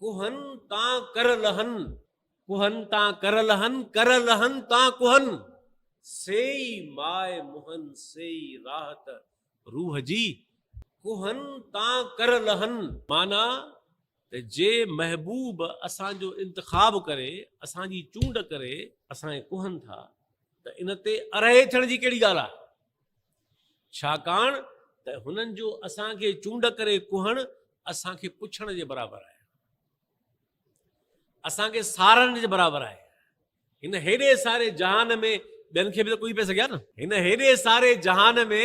ڪوهن تان ڪر لهن، ڪوهن تان ڪر لهن، ڪر لهن تان ڪوهن. سيئي ماء منهن سيئي راحت روح جي. ڪوهن تان ڪر لهن. معنيٰ ته جي محبوب اسان جو انتخاب ڪري، اسان جي چونڊ ڪري، اسان کي ڪوهن ٿا ته ان تي ارهي ٿيڻ جي ڪهڙي ڳالهه آهي؟ ڇاڪاڻ ته هنن جو اسان کي چونڊ ڪري ڪهڻ اسان کي پڇڻ جي برابر آهي، اسان کي سارڻ جي برابر آهي. هن هيڏي ساري جهان ۾ ٻين کي به ته ڪوئي پئي سگهيا نه. هن هيڏي ساري جهان ۾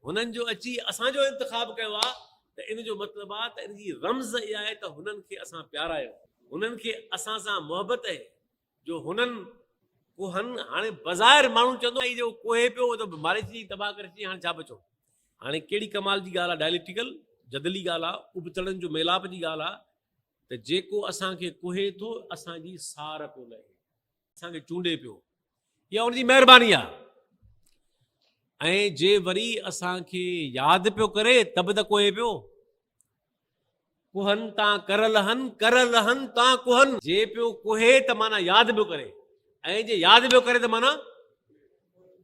هنن جو اچي اسان جو انتخاب ڪيو آهي ته ان جو مطلب آهي ته ان جي رمز اها آهي ته هنن کي اسان پيارا آهيون، هنن کي اسان سان محبت آهي جو هنن ڪوهن، هاڻي بظاهر ماڻهو چوندو هي جيڪو ڪوهي پيو اهو ته ماري ڇڏيائين تباهه ڪري ڇڏيائين هاڻي ڇا بچو. هاڻي ڪهڙي ڪمال جي ڳالهه آهي ڊائليڪٽيڪل جدلي ڳالهه آهي ابتڙن جو ميلاپ جي ڳالهه آهي ته جيڪو اسان کي ڪوهي ٿو اسان جي سار پيو لهي اسان کي چونڊي پيو اها ان جي مهرباني آهي ۽ جي وري اسان کي ياد پيو ڪري ته به ته ڪوهي پيو. ڪوهن تان ڪر لهن، ڪر لهن تان ڪوهن. جي پيو ڪوهي ته معنيٰ ياد پيو ڪري ۽ جي ياد پيو ڪري ته معنيٰ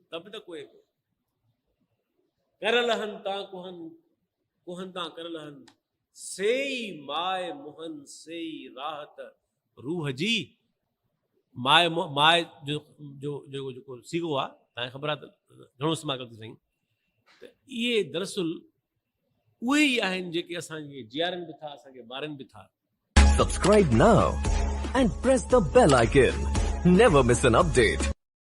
ته به ته ڪوهي پيو. ڪر لهن تان ڪوهن، ڪوهن تان ڪر لهن، سيئي ماء منهن سيئي راحت روح جي. ماء ماء جو جو جيڪو جيڪو صيغو آهي توهان کي خبر آهي ته گهڻو استعمال ڪيو اٿس سائين ته اهي دراصل اهي ئي آهن جيڪي اسان کي جيارين به ٿا اسان کي مارين به ٿا. Subscribe now and press the bell icon. Never miss an update.